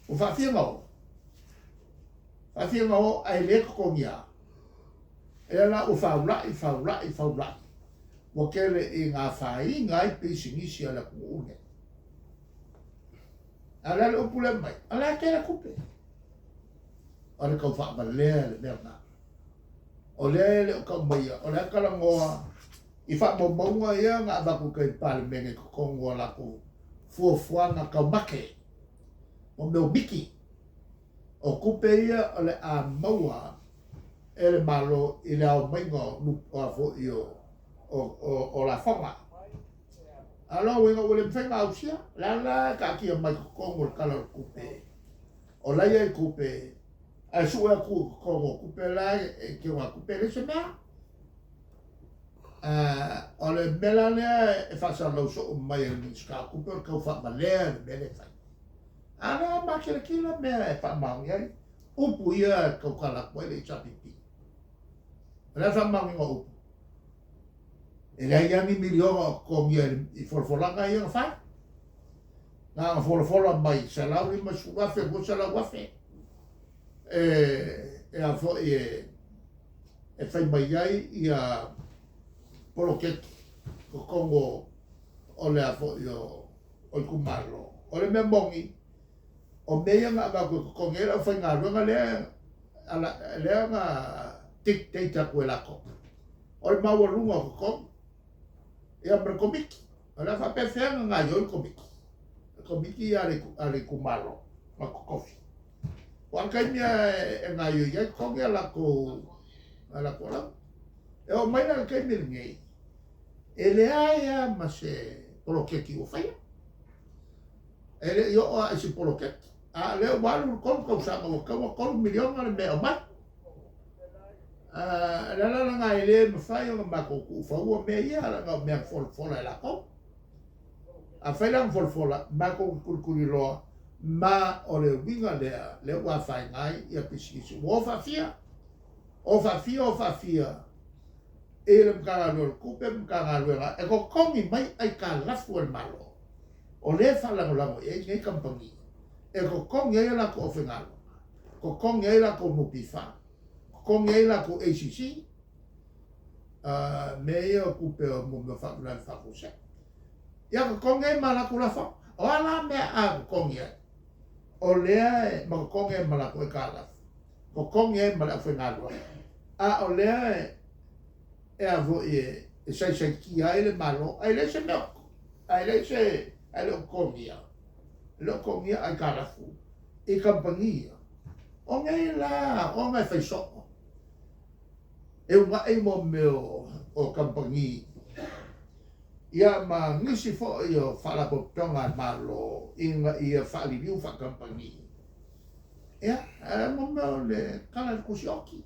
Ua faafia ona o? Faafia ona o ae le totogia? Ea la ua faulai, faulai, faulai, ua tele ina afaina ai pisinisi a le atunuu lenei. A o le a le upu lea mai? O le a tele tupe. O le tau faavalea le mea lena. O lea e le o tau maia, o le a talanoa i faamaumauga ia na avatu i tai Palemene i totonu o latou fuafuaga taumate o mea o miti. O tupe ia o le a maua e le Malo i le ao maiga o a foi o lafoga. A o lona uiga ua le mafai ona ausia. O le a la e taatia mai totonu o le Tala o le Tupe, o la e i ai tupe, ae sue atu i totonu o tupe la e teugatupe e leai se mea. O le mea la lea e faasalalau soo mai e le Minisita o Tupe o le tau faavalea le mea lea e fai. A o lea e makilatila mea e faamaoni ai upu ia e tautala atu ai le HRPP. O le a le faamaoniga o upu? E leai lava ni miliona o totogia i folafolaga ia na fai. Na ona folafola mai $150,000, $200,000 e a foi e fai mai ai ia poloketi totonu o le a foi o itumalo. O le mea moni, o mea ia na avatu e totogi ai le aufaigaluega lea, lea na dictate atu e latou. O le maualuga o totogi, ia ma le Komiti. O le a faapefea ona gaoioi le Komiti? Le Komiti ia a le itumalo na totofi. Aua o le taimi lava e gaoioi ai, totogi a latou alauni. E oo mai la i le taimi lenei, e leai lava ma se poloketi ua faia. E le i oo lava i se poloketi. A o lea ua alu le 3 tausaga ua tatau ona $3 miliona le mea e aumai. O le ala lena e le mafai ona matou tuufaua mea ia leaga o mea na folafola e latou. Afai la na folafola, matou te tulituliloa ma o le uiga lea, lea ua afaina ai ia pisinisi. Ua o faafia, o faafia, o faafia i le Matagaluega o le Tupe ma Matagaluega e totogi mai aitalafu a le Malo, o lea e faalagolago i ai nei kamupani e totogi ai a latou aufaigaluega, totogi ai latou NPF, totogi ai latou ACC, mea ia o tupe o mea o faalavelave faafuasei. Ia totogi ai ma latou lafoga. O a la mea a totogi ai? O lea e ma totogi ai ma latou aitalafu, totogi ai ma le aufaigaluega, a o lea e a foi e saisaitia ai le Malo, ae leai se mea, ae leai se, ae le o totogia, e le o totogia aitalafu i kamupani ia. O nei la ona e fai soo, e una'i mo mea o kamupani ia ma nisi foi o faalapotopotoga a le Malo ina ia faaliliu faakamupani. Ia, ae mo mea o le kala i le tusi oki.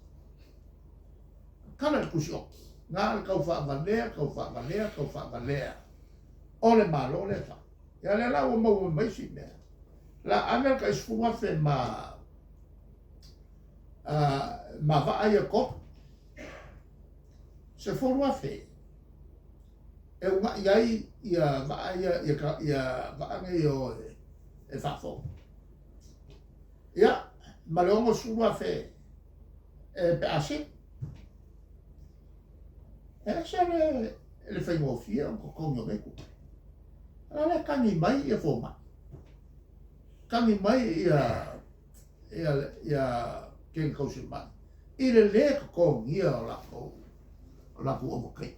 Kala i le tusi oki. Na o le tau faavalea, tau faavalea, tau faavalea o le Malo lea e fai. Ia lea la ua maua mai isi mea. La ave le tai 10,000 ma ma vaa ia tolu. 10,000 e una'i ai ia vaa ia, ia vaa nei o e faafou. Ia, ma le 60,000 e pe a sili. E ese le, le faigofie ona totogi o nei tupe. A lea tagi mai ia fomai. Tagi mai ia ia ia teine tausimai i le lē totogia o latou o latou ovataimi.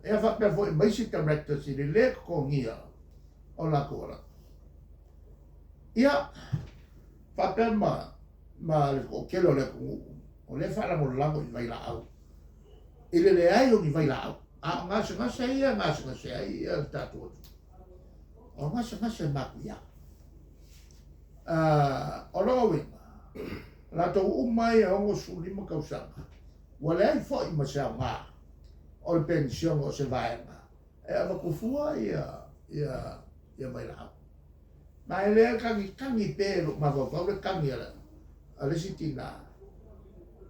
Ia faapea foi ma isi directors i le lē totogia o latou alauni. Ia, faapea ma ma le toatele o le atunuu o lea e faalagolago i vailaau i le leai o ni vailaau. A o gasegase ia e gasegase ai ia le tatou atunuu, o gasegase matuia. O lona uiga, latou uma ia e 65 tausaga, ua leai foi ma se aoga o le penisione o se vaega e avatu fua ia ia ia vailaau. Ma e le tagitagi pea i lou mafaufau le tagi a le isi tina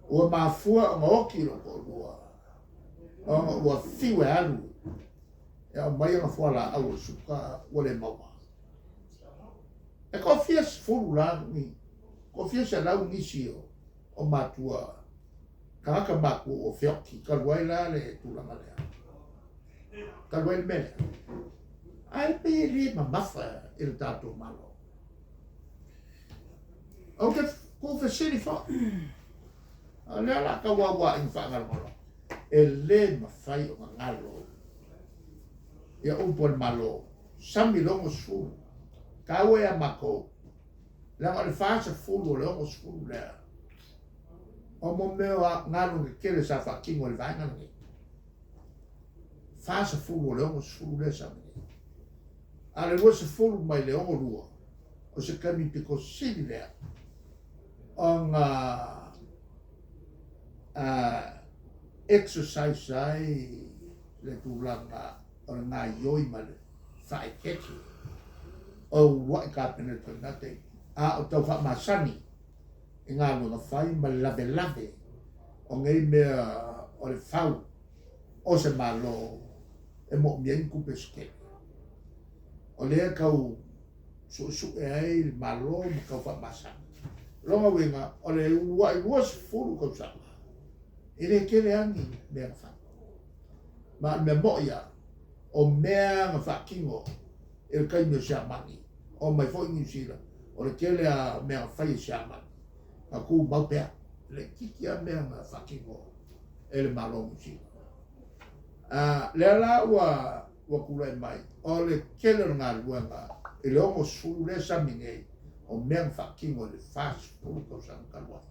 ua mafua ona oti lou toalua ona ua fiu e alu e aumai ana fualaau o le suka ua le maua. E toafia sefulu la ni, toafia selau nisi o matua, tagata matua ua feoti, talu ai la le tulaga lea, talu ai le mea lea. Ae pei e le mamafa i le tatou Malo. Ou te tuufesili foi, o lea o le a tau auaina faagalogalo, e le mafai ona galo ia upu a le Malo, sami le 60, taua ia matou, leaga o le 40 o le 60 lea, o mo mea o galuega tetele sa faatino e le vaega lenei. 40 o le 60 lea sami nei. A o le 20 mai le 62, o se taimi pito sili lea ona exercise ai le tulaga o le gaioi ma le faaeteete o uluai Kapeneta i lena taimi, a o tau faamasani i galuega fai ma le lavelave o nei mea o le fau o se Malo e moomia ai ni tupe se tele. O lea e tau suesue ai le Malo ma tau faamasani. O lona uiga, o le uluai 20 tausaga, e le tele lava ni mea na fai. Ma o le mea moi lava, o mea na faatino i le taimi o Siamani, omai foi Niu Sila, o le tele lava o mea na fai e Siamani, na tumau pea. E laitiiti lava mea na faatino e le Malo o Niu Sila. A lea la ua tulai mai, o le tele o le galuega i le 60 lea e sami nei, o mea na faatino i le 40 tausaga talu ai.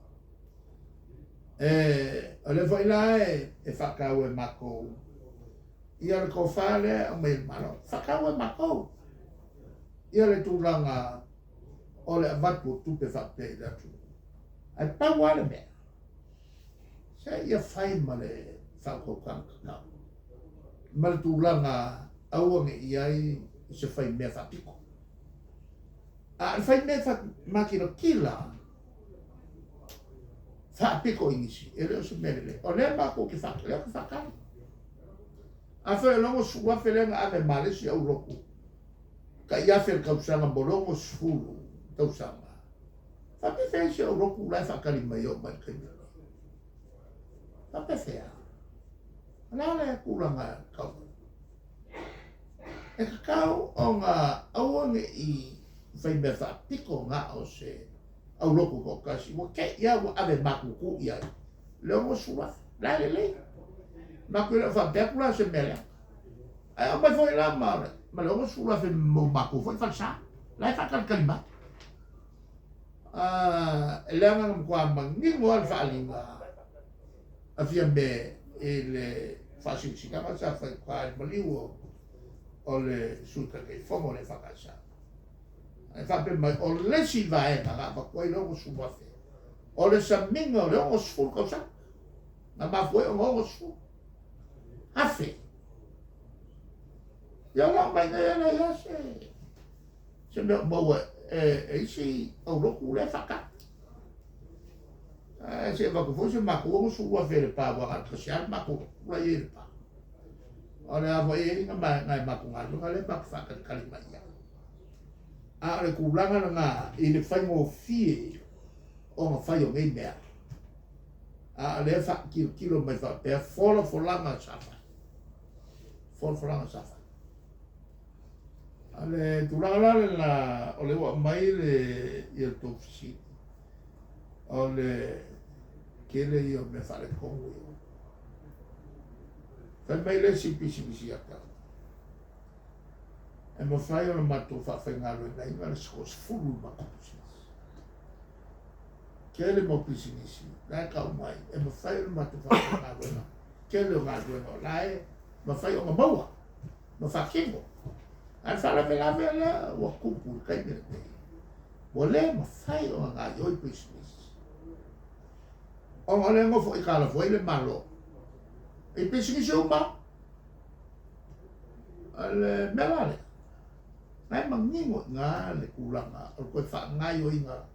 E, o lea foi la e faataua e matou ia le tofa lea e aumai e le Malo, faataua e matou ia le tulaga o le avatu o tupe faapea i le atunuu. Ae pau lava le mea, se ia fai ma le faautautaga tatau, ma le tulaga aua ne i i ai se faimea faapito. A o le faimea makilatila faapito i nisi, e le o se mea lelei. O lea matou te lea ou te faatali. Afai o le 60,000 lea na ave ma le isi au lotu, tai afe i le tausaga mo le 60 tausaga, faapefea isi au lotu la e faatali mai e oo mai i le taimi lenei? Faapefea? O le a le tulaga e tatau? E tatau ona aua ne i fai mea faapito na o se aulotu toatasi, ua te i lava ua ave matutu i ai le 60,000. La e lelei. Matou e le o faapea atu la o se mea leaga. Ae aumai foi la ma le 60,000 mo matou foi falesa. La e faatalitali mai. Leaga na matua manino lava le faaaliga a Fiame i le faasilasilaga sa fai i le maliu o le Sui Taitaifono o le EFKS. E faapea mai, o le isi vaega na avatu ai le 60,000, o le samiga o le 60 tausaga, na mafua ai ona 60,000. Ia o lau mai nei e leai lava se mea o maua e isi aulotu lea e faatali. Ae se i avatu foi se matou 60,000 i Lepa, aua na o le tasi lava le matou lotu la e i ai i Lepa. O le a foi e i ai nai matou galuega lea matou te faatalitali mai i ai. A o le tulaga lena i le faigofie ona fai o nei mea, a o lea e faatilotilo mai faapea folafolaga sa fai. Folafolaga sa fai. A o le tulaga la lena o lea ua aumai le ia le tou fesili, o le tele ia o mea faaletonu ia. Fai mai le isi pisinisi ia te au, e mafai ona matou faafaigaluegaina le toasefulu i le matou pisinisi. Tele mau pisinisi la e tau mai, e mafai ona matou faafaigaluega tele o galuega o la e mafai ona maua ma faatino. A o le faalavelave lea ua tupu i le taimi lenei, ua le mafai ona gaoioi pisinisi ona o lea e nofo aitalafu ai le Malo i pisinisi uma. O le mea la lea, na e manino i ina le tulaga o le toe faagaoioiga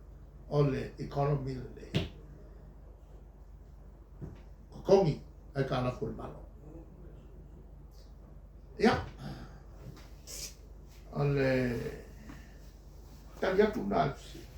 o le economy lenei. Totogi aitalafu a le Malo. Ia, o le... Tali atu lena i le fesili.